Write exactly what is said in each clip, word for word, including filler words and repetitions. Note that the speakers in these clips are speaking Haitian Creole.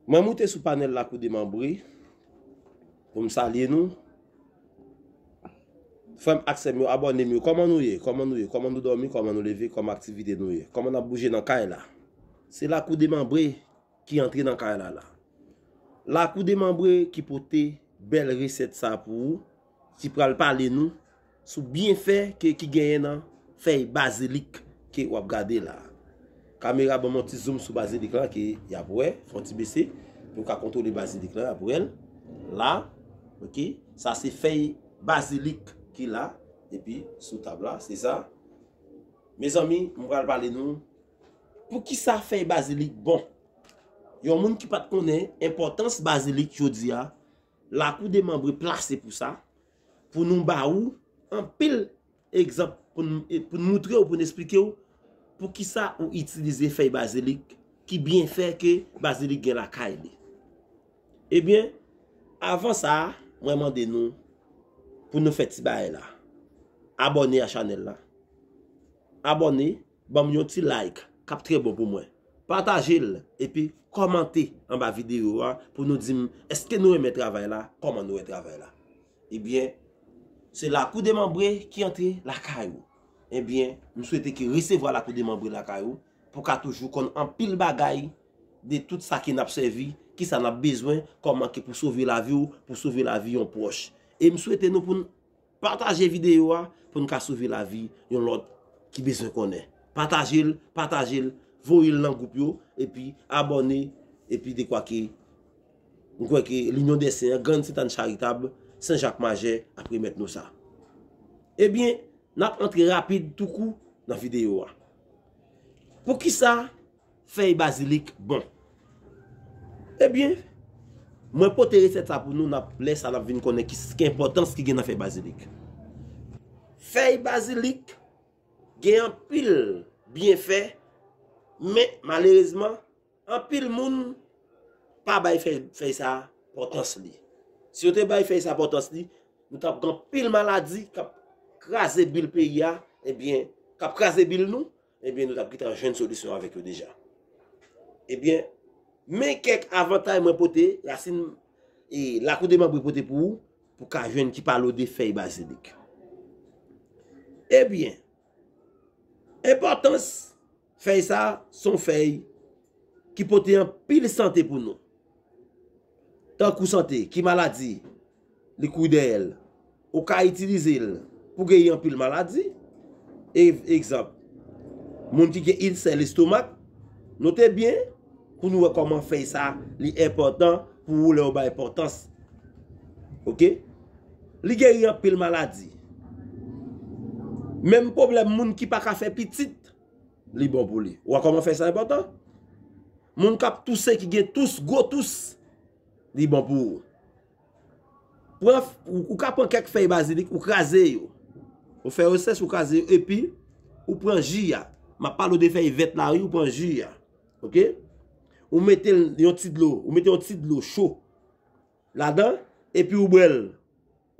Mwen moute sou panèl Lakou Demanbre pou m salye nou. Frè m ak sè m yo, abòne m yo, kòman nou ye? Kòman nou ye? Kòman nou dòmi? Kòman nou leve? Kòman aktivite nou ye? Kòman n ap bouje nan kay la? Se Lakou Demanbre ki antre nan kay la la. Lakou Demanbre ki pote bèl resèt sa pou ou, ki pral pale nou sou byenfè ke, ki genyen nan fèy bazilik ke w ap gade la. Kamera ban m yon ti zoom sou bazilik la ke y ap wè, fè yon ti bese pou nou ka kontwole bazilik la, y ap wè l la. Oke, sa se fèy bazilik ki la, epi sou tab la, se sa. Mezanmi, m pral pale nou poukisa fèy bazilik bon. Yon moun ki pa t konnen enpòtans bazilik jodi a, Lakou Demanbre plase pou sa, pou nou ba ou anpil egzanp, pou n, pou n moutre w, pou n esplike w poukisa ou itilize fèy bazilik, ki byenfè ke bazilik gen lakay li. Ebyen, avan sa, mwen mande nou pou nou fè ti bagay la. Abòne a chanèl la. Abòne, ban m yon ti like, k ap trè bon pou mwen. Pataje l, epi kòmante anba videyo a pou nou di m èske nou renmen travay la, kòman nou wè travay la. Ebyen, se Lakou Demanbre ki antre lakay ou. Ebyen, m swete ke resevwa Lakou Demanbre lakay ou pou ka toujou konn anpil bagay de tout sa ke n ap sèvi, ki sa n ap bezwen, kòman ke pou sove lavi w, pou sove lavi yon pwòch. E m swete nou pou n pataje videyo a pou n ka sove lavi yon lòt ki bezwen konnen. Pataje l, pataje l, voye l nan gwoup yo, epi abòne, epi dekwa ke m kwè ke Linyon dè Sen an, Grann Sentàn Charitab, Sen Jak Majè ap remèt nou sa. Ebyen, n ap antre rapid toukou nan videyo a. Poukisa fèy bazilik bon? Ebyen, mwen pote resèt sa pou nou, n ap, lè sa n ap vin konnen ki, ki enpòtans ki gen nan fèy bazilik. Fèy bazilik gen anpil byenfè, men malerezman, anpil moun pa bay fèy, fèy sa enpòtans li. Si yo te bay fèy sa enpòtans li, nou t ap gen anpil maladi k ap kraze bil peyi a, ebyen, k ap kraze bil nou, ebyen, nou t ap gentan jwenn solisyon avèk yo deja. Ebyen, men kèk avantay mwen pote, rasin e Lakou Demanbre pote pou ou, pou ka jwenn ki pale w de fèy bazilik. Ebyen, enpòtans fèy sa, se yon fèy ki pote anpil sante pou nou. Tankou sante, ki maladi li kouri dèyè l? Ou ka itilize l pou geri anpil maladi. E, egzanp, moun ki gen ilsè lestomak, note byen pou nou wè kòman fèy sa li enpòtan pou ou lè ou bay enpòtans. Oke? Li geri anpil maladi. Menm pwoblèm moun ki pa ka fè pitit, li bon pou li. Ou wè kòman fèy sa enpòtan? Moun k ap touse, ki gen tous, gwo tous, li bon pou ou. Pran, ou, ou ka pran kèk fèy bazilik, ou kraze yo. Ou fè yo sèch, ou kraze yo, epi ou pran ji a. M ap pale w de fèy vèt la, wi, ou pran ji a. Oke? Ou mete l yon ti dlo, ou mete yon ti dlo cho ladan, epi ou bwè l.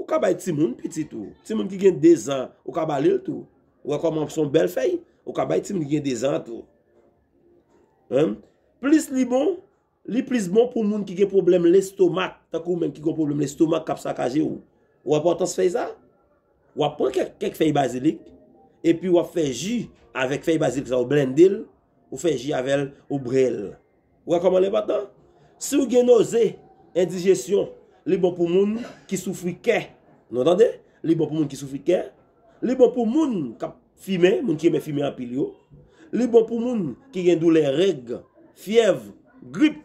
Ou ka bay timoun pitit ou. Timoun ki gen de zan, ou ka ba li l tou. Ou wè kòman se yon bèl fèy? Ou ka bay timoun ki gen de zan tou. Hein? Plis li bon, li plis bon pou moun ki gen pwoblèm lestomak, tankou ou menm ki gen pwoblèm lestomak k ap sakaje w. Ou wè enpòtans fèy sa? W ap pran kèk, kèk fèy bazilik, epi w ap fè ji avèk fèy bazilik sa, ou blende l, ou fè ji avè l, ou bwè l. Ou wè kòman l enpòtan? Si w gen noze, endijesyon, li bon pou moun ki soufri kè. Nou tande? Li bon pou moun ki soufri kè. Li bon pou moun k ap fimen, moun ki renmen fimen anpil yo. Li bon pou moun ki gen doulè règ, fyèv, grip.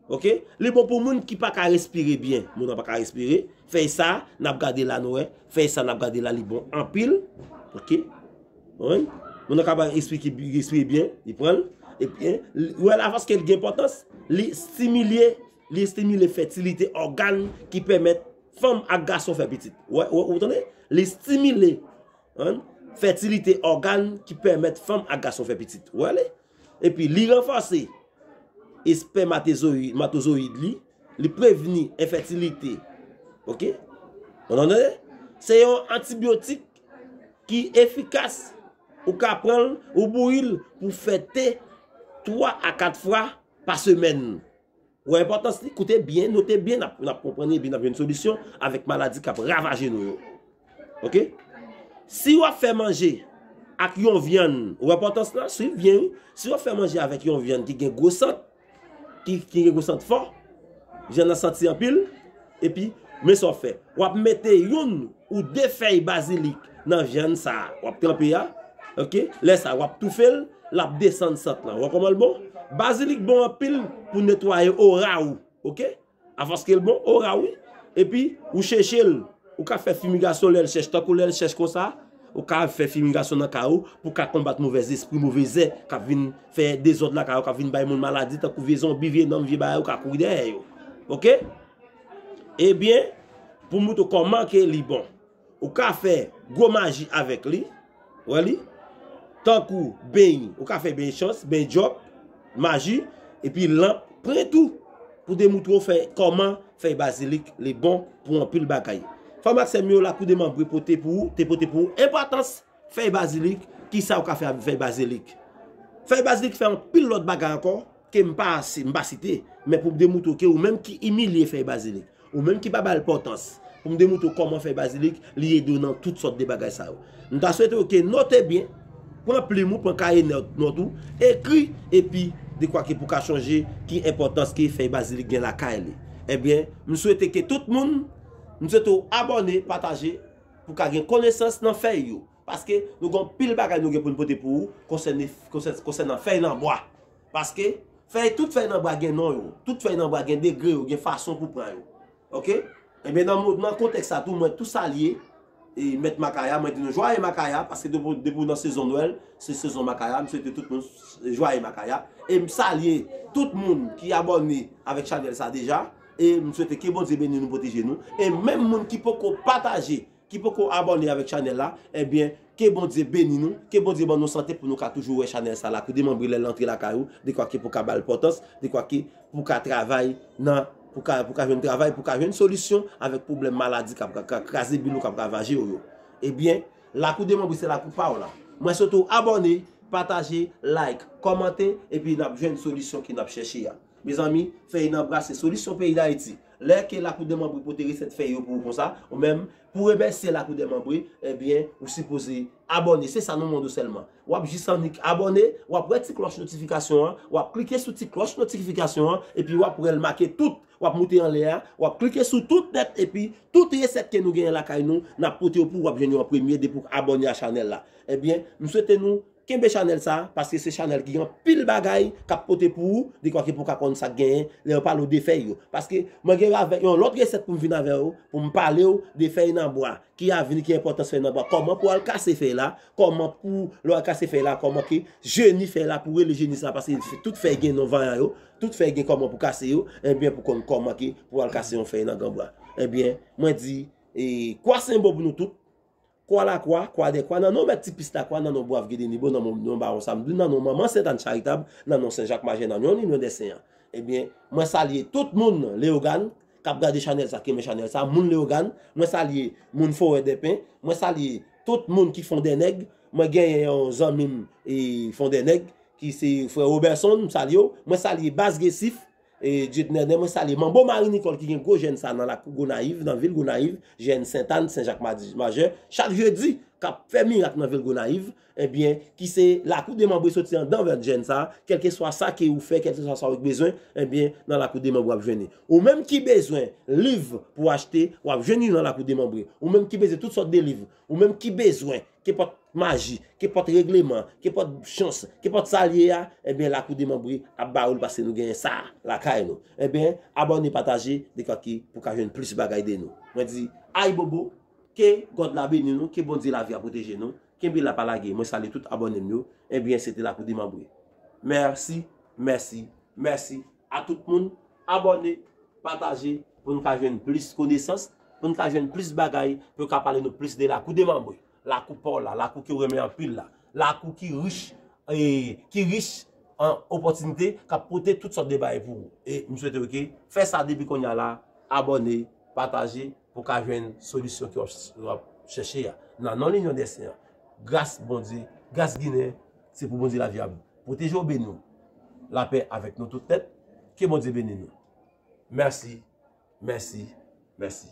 Oke? Li bon pou moun ki pa ka respire byen. Moun nan pa ka respire. Fèy sa, n ap gade la, nou wè. Fèy sa, n ap gade la, li bon anpil. Oke? Wi. Moun nan ka pa respire, respire byen, li pran l. Epi, li, wè la, paske l gen enpòtans, li estimile, li estimile fètilite ògàn ki pèmèt fanm ak gason fè pitit. Wè, wè, ou tande? Li estimile, hein, fètilite ògàn ki pèmèt fanm ak gason fè pitit. Wè li? Epi li ranfòse espèmatozoyid, matozoyid li, li prevni enfètilite. Oke? Ou tande? Se yon antibyotik ki efikas. Ou ka pran l, ou bouyi l pou fè te twa a kat fwa pa semèn. Ou wè enpòtans li, koute byen, note byen, n ap, n ap konprann epi n ap jwenn solisyon avèk maladi k ap ravaje nou yo. Oke? Si w ap fè manje ak yon vyann, ou wè enpòtans la, swiv byen, wi. Si w ap fè manje avèk yon vyann ki gen gwo sant, ki, ki gen gwo sant fò, vyann nan santi anpil, epi, men sa w ap fè. W ap mete youn ou de fèy bazilik nan vyann sa a w ap tranpe a, oke? Lè sa a, w ap toufe l, l ap desann sant lan. Ou wè kòman l bon? Bazilik bon anpil pou netwaye ora ou, oke? Apaske l bon, ora wi. Epi, ou chèche l, ou ka fè fimigasyon lè l chèch, tankou lè l chèch konsa, ou ka fè fimigasyon nan kay ou pou ka konbat movèzespri, move zè k ap vin fè dezòd lakay ou, k ap vin bay moun maladi, tankou vye zonbi, vye nanm, vye bagay, ou ka kouri dèyè yo. Oke? Ebyen, pou moutre w kòman ke li bon. Ou ka fè gwo maji avèk li. Wè li? Tankou beny, ou ka fè beny chans, beny djòb, maji, epi lanp, pren tou. Pou demoutre w fè kòman fèy bazilik li bon pou anpil bagay. Frè m ak sè m yo, Lakou de Manbre pote pou ou, te pote pou ou enpòtans fèy bazilik, kisa ou ka fè avèk fèy bazilik. Fèy bazilik fè anpil lòt bagay ankò, ke m pa, si- m pa site, men pou m demoutre w ke ou menm ki imilye fèy bazilik, ou menm ki pa ba l enpòtans, pou m demoutre w kòman fèy bazilik, li ede w nan tout sòt de bagay sa yo. M ta swete w ke note byen, pran plim ou, pran kaye nòt, nòt ou, ekri, epi dekwa ke pou ka chonje ki enpòtans ke fèy bazilik gen lakay li. Ebyen, m swete ke tout moun, m swete w abòne, pataje, pou ka gen konesans nan fèy yo. Paske nou gen anpil bagay nou gen pou n pote pou ou konsène, konsène, konsènan fèy nan bwa. Paske fèy, tout fèy nan bwa gen non yo. Tout fèy nan bwa gen degre yo, gen fason pou pran yo. Oke? Ebyen, nan mo- nan kontèks sa tou, mwen tou salye e mèt Makaya, mwen di nou jwaye Makaya, paske depi depi nan sezon Nwèl, se sezon Makaya, m swete tout moun jwaye Makaya. E m salye tout moun ki abòne avèk chanèl sa deja. E m swete ke Bondye beni nou, pwoteje nou. E menm moun ki poko pataje, ki poko abòne avèk chanèl la, ebyen, ke Bondye beni nou, ke Bondye ban nou sante pou nou ka toujou wè chanèl sa la, pou demanbre lè l antre lakay ou, dekwa ke pou ka ba l enpòtans, dekwa ke pou ka travay nan, pou ka, pou ka jwenn travay, pou ka jwenn solisyon avèk pwoblèm maladi k ap, k ap, k ap kraze bil ou, k ap ravaje w yo. Ebyen, Lakou de Manbre se lakou pa w la. Mwen swete w abòne, pataje, like, kòmante, epi n ap jwenn solisyon ke n ap chèche a. Mezanmi, fèy nan bwa se solisyon peyi Dayiti. Lè ke Lakou de Manbre pote resèt fèy yo pou ou konsa, ou menm, pou remèsye Lakou de Manbre, ebyen, ou sipoze abòne. Se sa nou mande w sèlman. W ap jis annik abòne, w ap wè ti klòch notifikasyon an, w ap klike sou ti klòch notifikasyon an, epi w ap wè l make tout. W ap moute anlè a, w ap klike sou tout nèt, epi tout resèt ke nou genyen lakay nou, n ap pote yo pou w, w ap jwenn yo an premye depi w abòne a chanèl la. Ebyen, m swete nou kenbe chanèl sa, paske se chanèl ki gen anpil bagay k ap pote pou ou, dekwa ke pou w ka konn sa k genyen, lè yo pale w de fèy yo. Paske mwen gen avèk yon lòt resèt pou m vin avè w, pou m pale w de fèy nan bwa, ki avni, ki enpòtans fèy nan bwa, kòman pou w al kase fèy la, kòman pou lè w al kase fèy la, kòman ke jeni fèy la, pou rele jeni sa, paske tout fèy gen non vanyan yo, tout fèy gen kòman pou kase yo, ebyen pou konn kòman ke pou w al kase yon fèy nan granbwa. Ebyen, mwen di, e, kwa senbo pou nou tout, Kwa Lakwa, Kwa Dèkwa, nan non mèt Tipis Lakwa, nan non Bwav Gedenibo, nan non, non Bawon Samdi, nan non Manman Sentàn Charitab, nan non Sen Jak Majè, nan non Linyon dè Sen an. Ebyen, mwen salye tout moun Leyogàn k ap gade chanèl sa, ki renmen chanèl sa, moun Leyogàn, mwen salye moun Forèdèpen, mwen salye tout moun ki Fondènèg, mwen genyen yon zanmi m, e, Fondènèg, ki se frè Roberson, m salye w, mwen salye Baz Gesif, e, Dieudonné, mwen salye Manbo Marie Nicole ki gen gwo jèn sa nan lakou Gonayiv, nan vil Gonayiv, jèn Sentàn, Sen Jak Madi-, Majè, chak jedi, k ap fè mirak nan vil Gonayiv, ebyen, ki se Lakou de Manbre soti anndan vèt jèn sa, kèlkeswa sa ke ou fè, kèlkeswa sa ou bezwen, ebyen, nan Lakou de Manbre w ap jwenn li. Ou menm ki bezwen liv pou achte, w ap jwenn li nan Lakou de Manbre. Ou menm ki bezwen tout sòt de liv, ou menm ki bezwen kenpòt maji, kenpòt regleman, kenpòt chans, kenpòt sa l ye a, ebyen, Lakou de Manbre ap ba ou l paske nou genyen sa lakay nou. Ebyen, abòne, pataje, dekwa ke pou ka jwenn plis bagay de nou. Mwen di, ayibobo, ke God la beni nou, ke Bondye lavi a pwoteje nou, kenbe la pa lage, mwen salye tout abòne m yo, ebyen, se te Lakou de Manbre. Mèsi, mèsi, mèsi a tout moun, abòne, pataje, pou n ka jwenn plis konesans, pou n ka jwenn plis bagay, pou yo ka pale nou plis de Lakou de Manbre, lakou pa w la, lakou ke w renmen anpil la, lakou ki rich, e, ki rich an opòtinite, k ap pote tout sòt de bagay pou ou. E m swete w ke fè sa depi kounye a la, abòne, pataje, pou w ka jwenn solisyon ke w ap, w ap chèche a. Nan non Linyon dè Sen an, gras Bondye, gras Ginen, se pou Bondye lavi a pwoteje w, beni w. Lapè avèk nou tout nèt, ke Bondye beni nou. Mèsi, mèsi, mèsi.